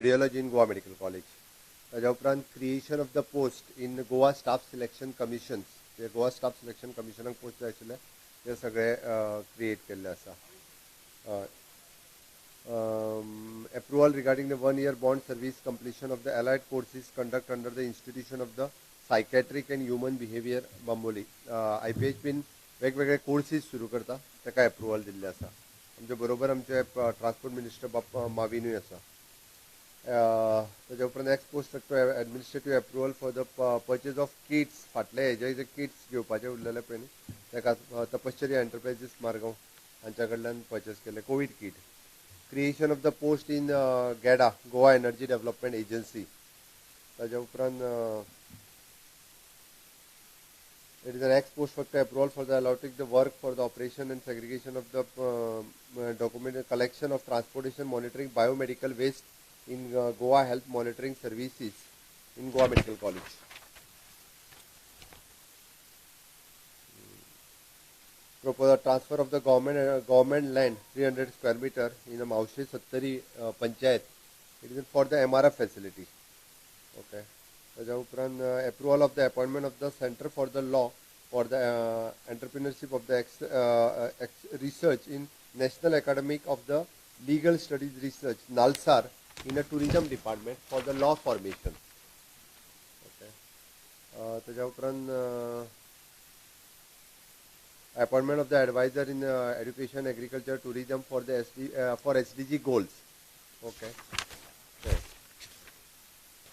Radiology in Goa Medical College. ताज्या उपरांत creation of the post in Goa Staff Selection Commission, J Goa staff selection कमिशनाक post जाय आशिल्ले ते सगळे क्रिएट केल्ले आसा. Approval regarding the 1 year bond service completion of the allied courses conduct under the institution of the psychiatric and human behaviour Bambolim. आयपीएचबीन वेगवेगळे courses सुरू करता ताका एप्रुवल दिल्लें आसा. आमचे बरोबर आमचे ट्रान्सपोर्ट मिनिस्टर बाब माविनूय आसा. ताज्या उपरांत ex post facto administrative approval for the purchase of kits, फाटले हेजे जे किट्स घेवपाचे उरलेले पळय न्ही ताका तपश्चर्या एंटरप्रायजीस मारगांव हांच्या कडल्यान पर्चेस केले covid kit. Creation of the post in GEDA, Goa Energy Development Agency. ताज्या उपरांत it is an ex post facto approval for the allotting the work for the operation and segregation of the document collection of transportation monitoring biomedical waste in Goa Health Monitoring Services in Goa Medical College. Propose transfer of the government land 300 square meter in the Mavshi Sattari Panchayat. It is for the MRF facility. Okay. ताज्या उपरांत approval of the appointment of the Center for the Law for the Entrepreneurship of the Research in National Academic of the Legal Studies Research, NALSAR, in a tourism department for the law formation. Okay. ताज्या उपरांत appointment of the advisor in education, agriculture, tourism for the for SDG goals. Okay.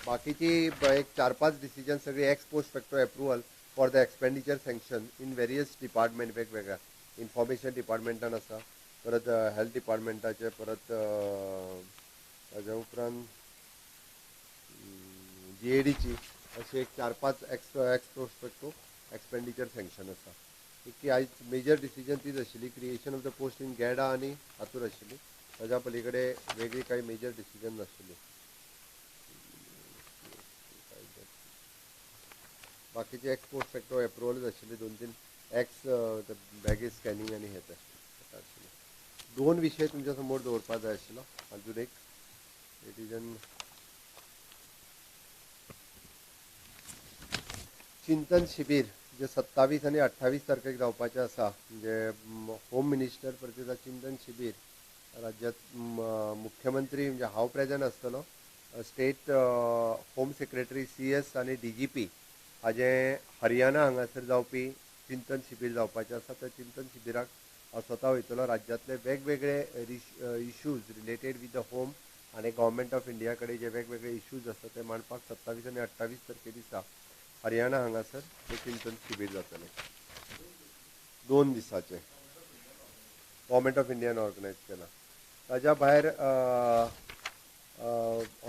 बाकीची एक 4-5 decision सगळी ex post facto approval for the expenditure sanction in various department, वेगवेगळ्या information डिपार्टमेंटान आसा, परत health डिपार्टमेंटाचे, परत ताज्या उपरांत जीएडीची, अशे एक 4-5 ex post facto expenditure sanction आसा. की आयज मेजर डिसिजन तीच आशिल्ली, creation of the post in GEDA आनी हातूर आशिल्ली. ताज्या पलीकडे वेगळी कांय मेजर डिसिजन नाशिल्ली. बाकीचे एक्स पोस्ट फॅक्टो एप्रुवलच आशिल्ले, 2-3 एक्स बॅगेज स्कॅनिंग आनी हे ते आशिल्ले. 2 विशय तुमच्या समोर दवरपाक जाय आशिल्लो. अजून एक it is an चिंतन शिबीर जे 27 आनी 28 तारखेक जावपाचें आसा, म्हणजे होम मिनिस्टर प्रतिभा चिंतन शिबीर राज्यात मुख्यमंत्री म्हणजे हांव प्रेजंट आसतलो, स्टेट होम सेक्रेटरी CS आनी DGP हाजें हरियाणा हांगासर जावपी चिंतन शिबीर जावपाचें आसा. त्या चिंतन शिबिराक हांव स्वता वयतलो. राज्यांतले वेगवेगळे issues related with the home आनी गव्हर्मेंट ऑफ इंडिया कडेन जे वेगवेगळे इश्यूज आसा ते मांडपाक 27 आनी 28 तारखे दिसा हरियाणा हांगासर हे चिंतन शिबीर जातलें. 2 दिसाचें गव्हर्मेंट ऑफ इंडियान ऑर्गनायज केलां. ताज्या भायर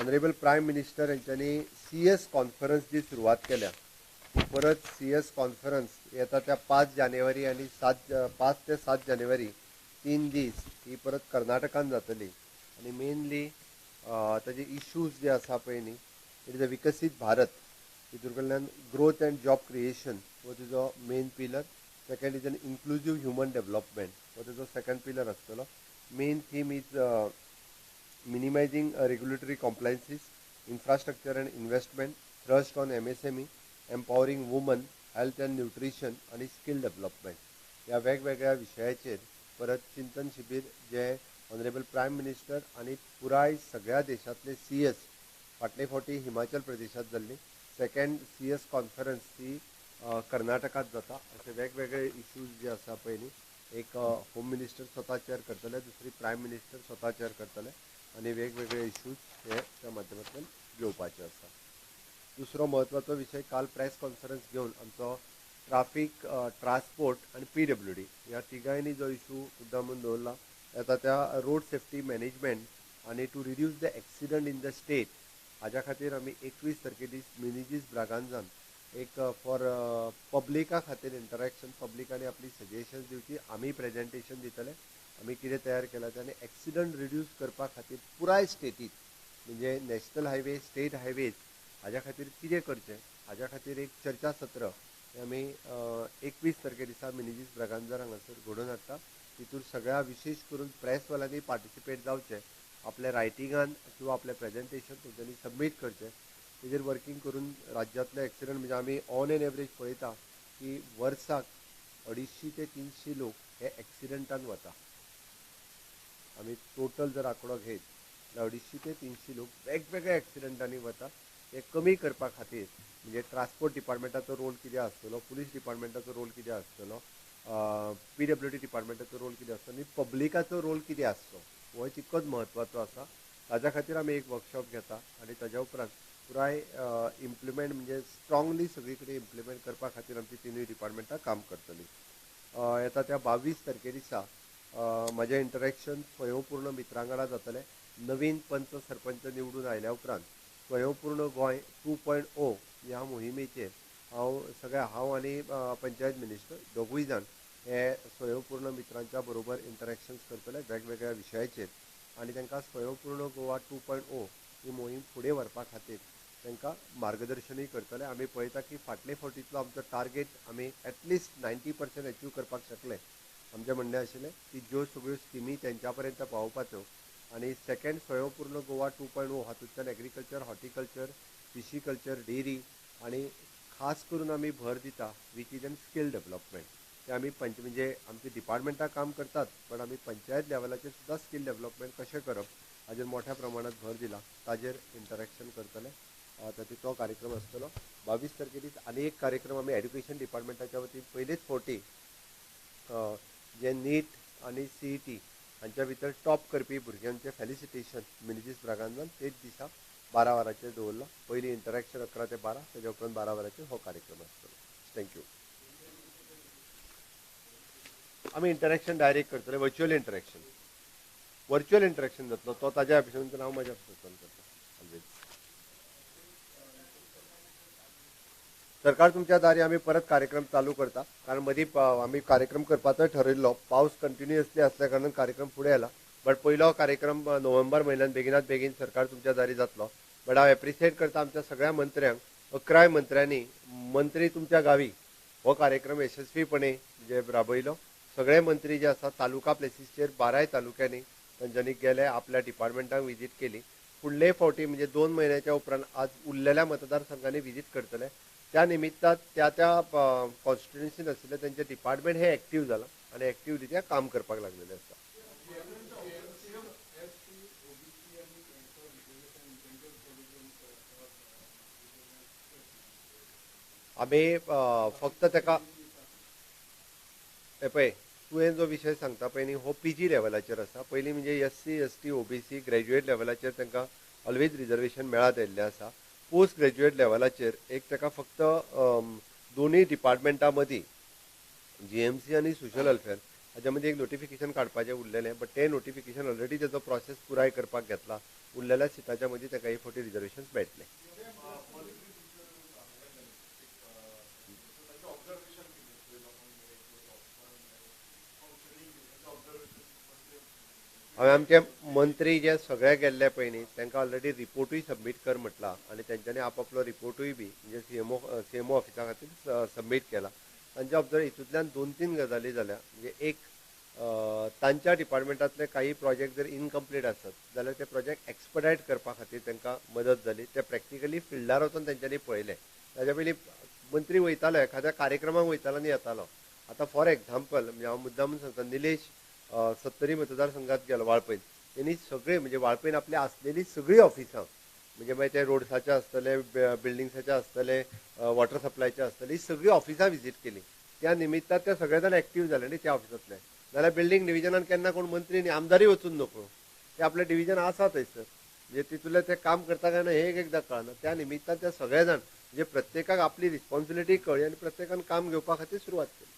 ऑनरेबल प्रायम मिनिस्टर हेंच्यांनी CS conference जी सुरवात केल्या, परत CS conference येता त्या 5 जानेवारी आनी 5 ते 7 जानेवारी 3 दीस ही परत कर्नाटकान जातली. आनी मेनली ताजे इश्यूज जे आसा पळय न्ही, it is a विकसीत भारत, हितूर कडल्यान ग्रोथ अँड जॉब क्रिएशन हो तिजो main pillar. Second is an inclusive human development हो तिजो सेकंड पिलर आसतलो. Main theme is minimising regulatory compliances, infrastructure and investment, thrust on MSME, empowering woman, health and nutrition आनी skill development ह्या वेगवेगळ्या विशयाचेर परत चिंतन शिबीर जे ऑनरेबल प्रायम मिनिस्टर आनी पुराय सगळ्या देशांतले CS फाटले फावटी हिमाचल प्रदेशांत जाल्ली, सेकंड CS conference ही कर्नाटकांत जाता. अशे वेगवेगळे इश्यूज जे आसा पळय न्ही, एक होम मिनिस्टर स्वता चेअर करतले, दुसरी प्रायम मिनिस्टर स्वता चेअर करतले आनी वेगवेगळे इश्यूज हे त्या माध्यमांतल्यान घेवपाचे आसा. दुसरो म्हत्वाचो विशय, काल प्रेस कॉन्फरन्स घेवन आमचो ट्राफीक, ट्रान्सपोर्ट आनी PWD ह्या तिगांयनी जो इशू मुद्दामून दवरला येता त्या road safety management आनी to reduce the accident in the state हाज्या खातीर आमी 21 तारखे दीस मिनेजीस ब्रागांजान एक फॉर पब्लिका खातीर इंटरेक्शन, पब्लिकांनी आपली सजेशन्स दिवची, आमी प्रेजेंटेशन दितले, आमी कितें तयार केलां तें, आनी एक्सिडंट रिड्यूस करपा खातीर पुराय स्टेटीत म्हणजे नॅशनल हायवे, स्टेट हायवेज हाज्या खातीर कितें करचें हाज्या खातीर एक चर्चा सत्र हें आमी 21 तारखे दिसा मिनेजीस ब्रागांजार हांगासर घडोवन हाडटा. तितूर सगळ्या विशेश करून प्रेसवाल्यांनी पार्टिसिपेट जावचें आपल्या रायटिंगान किंवा आपलें प्रेजेंटेशन तेंच्यांनी सबमीट करचें. तेजेर वर्किंग करून राज्यांतले एक्सिडंट म्हणजे आमी ऑन एन एवरेज पळयता की वर्साक 250 ते 300 लोक हे एक्सिडंटान वता. आमी टोटल जर आंकडो घेत जाल्यार 250 ते 300 लोक वेगवेगळ्या एक्सिडंटांनी वता. हे कमी करपा खातीर म्हणजे ट्रान्सपोर्ट डिपार्टमेंटाचो रोल कितें आसतलो, पुलीस डिपार्टमेंटाचो रोल कितें आसतलो, PWD डिपार्टमेंटाचो रोल कितें आसतलो आनी पब्लिकाचो रोल कितें आसचो हो तितकोच म्हत्वाचो आसा. ताज्या खातीर आमी एक वर्कशॉप घेता आनी ताज्या उपरांत पुराय इम्प्लिमेंट म्हणजे स्ट्रांगली सगळी कडेन इम्प्लिमेंट करपा खातीर आमची तिनूय डिपार्टमेंटां काम करतली. येता त्या 22 तारखे दिसा म्हजें इंटरेक्शन स्वयंपूर्ण मित्रां वांगडा जातलें. नवीन पंच सरपंच निवडून आयल्या उपरांत स्वयंपूर्ण गोंय 2.0 ह्या मोहिमेचेर हांव सगळ्या हांव आनी पंचायत मिनिस्टर दोगूय जाण हे स्वयंपूर्ण मित्रांच्या बरोबर इंटरेक्शन्स करतले वेगवेगळ्या विशयाचेर आनी तांकां स्वयंपूर्ण गोवा 2.0 ही मोहीम फुडें व्हरपा खातीर तांकां मार्गदर्शनूय करतले. आमी पळयता की फाटले फावटींतलो आमचो टार्गेट आमी एटलिस्ट 90% अचीव करपाक शकले. आमचें म्हणणें आशिल्लें की ज्यो सगळ्यो स्किमी तेंच्या पर्यंत पावोवपाच्यो आनी सेकंड स्वयंपूर्ण गोवा 2.0 हातूंतल्यान एग्रीकल्चर, हॉर्टिकल्चर, फिशीकल्चर, डेअरी आनी खास करून आमी भर दिता which is an skill development. ते आमी पंच म्हणजे आमच्या डिपार्टमेंटां काम करतात पण आमी पंचायत लेवलाचेर सुद्दां स्कील डेवलपमेंट कशें करप हाजेर मोठ्या प्रमाणात भर दिला, ताजेर इंटरेक्शन करतले. तातूंत तो कार्यक्रम आसतलो 22 तारखे दीस. आनी एक कार्यक्रम आमी एड्युकेशन डिपार्टमेंटाच्या वतीन पयलेच फावटी जे नीट आनी CET हांच्या भितर टॉप करपी भुरग्यांचें फेलिसिटेशन मिनेझीस ब्रागांझान तेच दिसा 12 वरांचेर दवरलो. पयलीं इंटरेक्शन 11 ते 12, ताज्या उपरांत 12 वरांचेर हो कार्यक्रम आसतलो. Thank you. आमी इंटरेक्शन डायरेक्ट करतले, वर्च्युअल इंटरेक्शन, वर्च्युअल इंटरेक्शन जातलो. तो ताज्या ऑफिसान, हांव म्हज्या ऑफिसांतल्यान करता. ऑलवेज सरकार तुमच्या दारी आमी परत कार्यक्रम चालू करता, कारण मदीं आमी कार्यक्रम करपाचो ठरयल्लो. पावस कंटिन्युअसली आसल्या कारणान कार्यक्रम फुडें आयला, बट पयलो कार्यक्रम नोव्हेंबर म्हयन्यान बेगिनात बेगीन सरकार तुमच्या दारी जातलो. बट हांव एप्रिशिएट करता आमच्या सगळ्या मंत्र्यांक, 11 मंत्र्यांनी मंत्री तुमच्या गावी हो कार्यक्रम यशस्वीपणे जे राबयलो. सगळे मंत्री जे आसा तालुका प्लेसीसचेर 12 तालुक्यांनी तांच्यांनी गेले, आपल्या डिपार्टमेंटांक विजीट केली. फुडले फावटी म्हणजे 2 म्हयन्याच्या उपरांत आज उरलेल्या मतदारसंघांनी विजीट करतले. त्या निमित्तान त्या त्या कॉन्स्टिट्युएन्सीन आशिल्ले तेंचे डिपार्टमेंट हे एक्टीव जाला आनी एक्टिवली ते काम करपाक लागलेले आसा. आमी फक्त ताका पळय तुवें जो विशय सांगता पळय न्ही हो PG लेवलाचेर आसा. पयलीं म्हणजे SC, ST, OBC graduate लेवलाचेर तांकां ऑलवेज रिजर्वेशन मेळत आयिल्लें आसा. पोस्ट ग्रेज्युएट लेवलाचेर एक ताका फक्त दोनूय डिपार्टमेंटां मदीं GMC आनी सोशल वेलफेअर हाज्या मदीं एक नोटिफिकेशन काडपाचें उरलेलें, बट तें नोटिफिकेशन ऑलरेडी तेजो प्रोसेस पुराय करपाक घेतला. उरलेल्या सिटाच्या मदीं ताका एक फावटी रिजर्वेशन मेळटलें. हांवें आमचे मंत्री जे सगळे गेल्ले पळय न्ही तांकां ऑलरेडी रिपोर्टूय सबमीट कर म्हटला आनी तेंच्यांनी आपआपलो रिपोर्टूय बी म्हणजे CMO ऑफिसा खातीर सबमीट केला. तांच्या ऑब्जर्व हितूंतल्यान 2-3 गजाली जाल्या. म्हणजे एक तांच्या डिपार्टमेंटांतले काही प्रोजेक्ट जर इनकम्प्लीट आसत जाल्यार ते प्रोजेक्ट एक्सपडायट करपा खातीर तांकां मदत जाली. ते प्रॅक्टिकली फिल्डार वचून तेंच्यांनी पळयलें. ताज्या पयलीं मंत्री वयतालो एखाद्या कार्यक्रमाक वयतालो आनी येतालो. आतां फॉर एग्जाम्पल म्हणजे हांव मुद्दामून सांगता, निलेश सत्तरी मतदारसंघात गेलो वाळपयन, तेणी सगळे म्हणजे वाळपयन आपली आसलेली सगळीं ऑफिसां म्हणजे मागीर ते रोड्साचे आसतले, बिल्डिंग्साचे आसतले, वॉटर सप्लायचे आसतले, सगळीं ऑफिसां विजीट केली. त्या निमित्तान ते सगळे जाण एक्टीव जाले न्ही त्या ऑफिसांतले. जाल्यार बिल्डींग डिविजनान केन्ना कोण मंत्री न्ही आमदारूय वचून नकळो, ते आपलें डिविजन आसा थंयसर म्हणजे तितूंतलें ते काम करता काय ना हें एक एकदां कळना. त्या निमित्तान ते सगळे जाण म्हणजे प्रत्येकाक आपली रिस्पॉन्सिबिलिटी कळ्ळी आनी प्रत्येकान काम घेवपा खातीर सुरवात केली.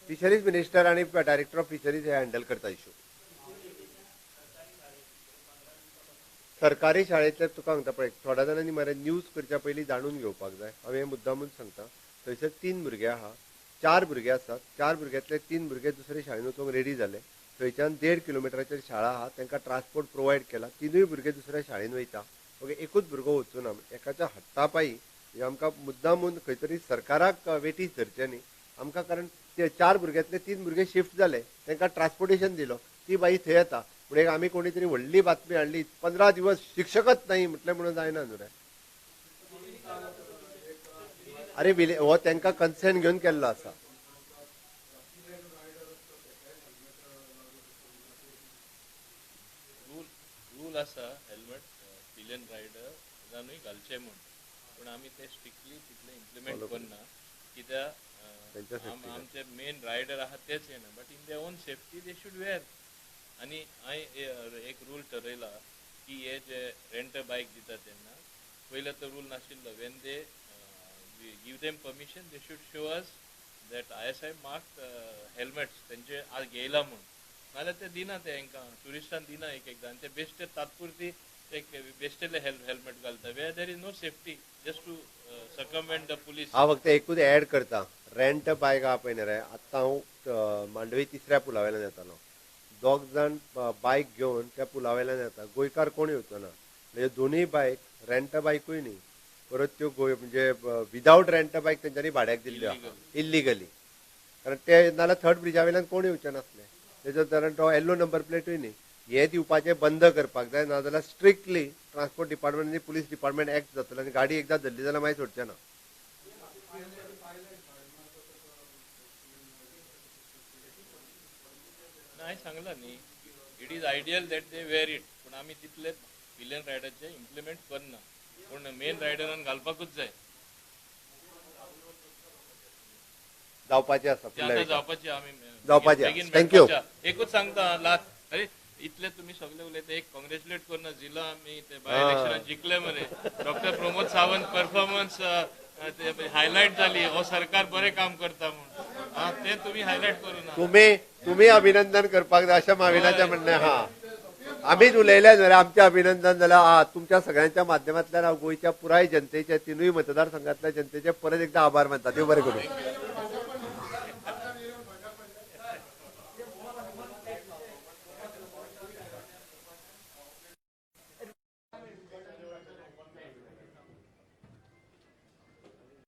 फिशरीज मिनिस्टर आनी डायरेक्टर ऑफ फिशरीज हे हँडल करता इशू. सरकारी शाळेंतले तुका सांगता पळय थोड्या जाणांनी मरे न्यूज करच्या पयलीं जाणून घेवपाक जाय. हांव हें मुद्दामून सांगता, थंयसर 3 भुरगे आहा, 4 भुरगे आसात. 4 भुरग्यांतले 3 भुरगे दुसरे शाळेन वचूंक रेडी जाले. थंयच्यान 1.5 किलोमिटराचेर शाळा आहा, तांकां ट्रान्सपोर्ट प्रोवायड केला. 3 भुरगे दुसऱ्या शाळेन वयता, ओके, एकूच भुरगो वचूना. एकाच्या हट्टा पायी म्हणजे आमकां मुद्दामून खंय तरी सरकाराक वेटीस धरचें न्ही. आमकां कारण ते 4 भुरग्यांतले 3 भुरगे शिफ्ट जाले, तांकां ट्रान्सपोर्टेशन दिलो, ती बाई थंय येता. पूण एक आमी कोणी तरी व्हडली बातमी हाडली 15 दिवस शिक्षकच नाही म्हटलें म्हणून जायना न्हू रे. अरे हो तांकां कन्सेंट घेवन केल्लो आसा. रूल आसा हेल्मेट पिलियन रायडरानूय घालचें म्हूण, पूण आमी ते स्ट्रिक्टली तितले इम्प्लिमेंट करना कित्याक आमचे मेन रायडर आहा तेच येना, but in their own safety they should wear. आनी हांवें एक रूल ठरयला की हे जे रेंट बायक दिता तेन्ना पयले तो रूल नाशिल्लो, when they give them permission they should show us that ISI mark helmets तेंचे आज घेयला म्हूण, नाजाल्यार ते दिना, ते हेंकां ट्युरिस्टान दिना एक एकदां, आनी ते बेश्टे तात्पुरती एक बेश्टेले हेल्मेट घालता where there is no safety just to circumvent the police. हांव फक्त एकूच एड करता, रेंट बायक आहा पळय न्ही रे, आत्तां हांव मांडवी तिसऱ्या पुला वयल्यान येतालो, 2 जाण बायक घेवन त्या पुला वयल्यान येता, गोंयकार कोण येवचो ना, म्हणजे दोनूय बायक रेंट बायकूय न्ही, परत त्यो गोंय म्हणजे विदावट रेंट बायक तेंच्यांनी भाड्याक दिल्ल्यो आहा इल्लिगली, कारण ते नाल्यार थर्ड ब्रिजा वयल्यान कोण येवचे नासले, तेजो कारण तो येल्लो नंबर प्लेटूय न्ही. हे दिवपाचें बंद करपाक जाय, नाजाल्यार स्ट्रिक्टली ट्रान्सपोर्ट डिपार्टमेंट आनी पुलीस डिपार्टमेंट एक्ट जातलो आनी गाडी एकदां धरली जाल्यार मागीर सोडचे ना. हांवें सांगलां न्ही, it is ideal that they wear it, पूण आमी तितले पिलियन रायडराचे इम्प्लिमेंट करना, पूण मेन रायडरान घालपाकूच जाय. जावपाचें आसा, जावपाचें आमी जावपाचें. Thank you. एकूच सांगता लास्ट, अरे इतले तुमी सगळे उलयता, एक कॉंग्रेच्युलेट करना जिला आमी ते बाय इलेक्शनान जिखले मरे, doctor Pramod Sawant performance highlight जाली, हो सरकार बरें काम करता म्हूण, ते तुमी हायलायट करू ना. तुमी अभिनंदन करपाक जाय अशें माविनाचें म्हणणें आहा. आमीच उलयले जाल्यार आमचें अभिनंदन जाल्यार हा, तुमच्या सगळ्यांच्या माध्यमांतल्यान हांव गोंयच्या पुराय जनतेचे, 3 मतदारसंघातल्या जनतेचे परत एकदा आभार मानता. देव बरें करूं.